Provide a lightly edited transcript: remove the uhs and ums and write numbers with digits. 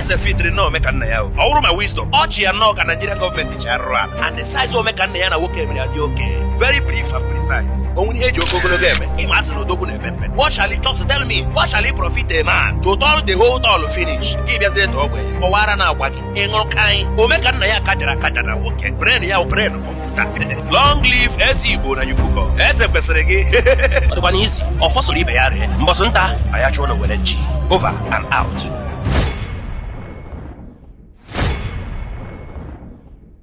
Eze fitiri na ome ka nna ya. Ọ bụrụ ma wisdom ọchị ya nnọọ ka Nigerian gọọmenti chi arụrụ ala and the size ome ka nna ya na nwoke mere ya dị oke, very brief and precise. O nwere ihe eji oke ogologo eme? Ịma asị na odogwu na-epe mpe. What shall it just tell me, what shall it profit a man to tall the whole tall finish? Ka ị bịazie tọọ ogbenye ọwara na-agwa gị ịṅụrụ ka anyị ome ka nna ya kajara akaja na nwoke brain ya, brain kọmputa. Long live eze Igbo na Yupuko. Eze kwesịrị gị. Ọ dịkwa n'isi ọfọ soro ibe ya ree mbọsị nta anyị achụọ na were nchi. Over and out.